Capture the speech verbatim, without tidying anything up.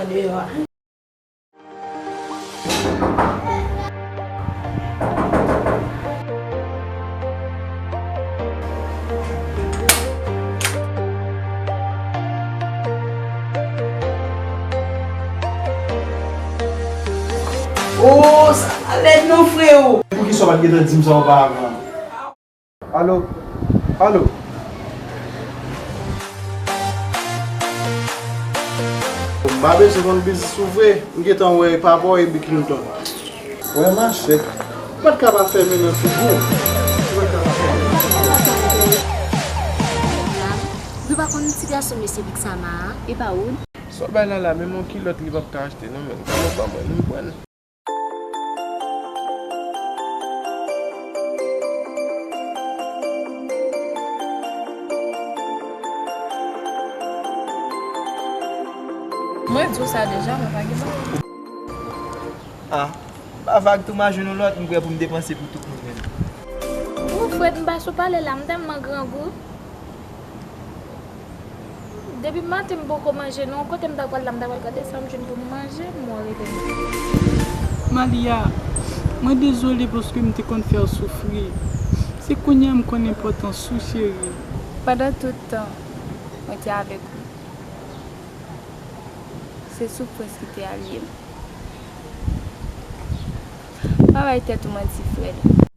deyò a. Oh, sa pa lèd non, freo. Poukisa w pa t gentan di m sa oparavan? Alo? Alo? M pa bezwen konn biznis ou vre. M gentan wè papa w e Bill Clinton. Wè machè. M pa t ka pa fèmen nan figi w. M pa t ka pa fèmen. Nou pa konn ti gason mesye Big Sama a, e pa ou? Sa w bay la la, menm yon kilòt li p ap ka achte non, men. Kòman w ban mwen, m pran l. Mwen di w sa deja, mwen pa gen mari. Ah, m pa vag tou, m a jwenn yon lòt, m prè pou m depanse pou tout moun menm. Ou Fred, m pa sou pale la, m tèlman grangou. Depi maten m poko manje non, kote m ta pral la, m ta pral gade sa m jwenn pou m manje, m wè rete m. Malia, mwen dezole paske m te konn fè w soufri. Se kounye a m konn enpòtans ou, cheri. Pandan tout tan mwen te avèk ou, se soufrans ki te alye m. Pa bay tèt ou manti, Fred.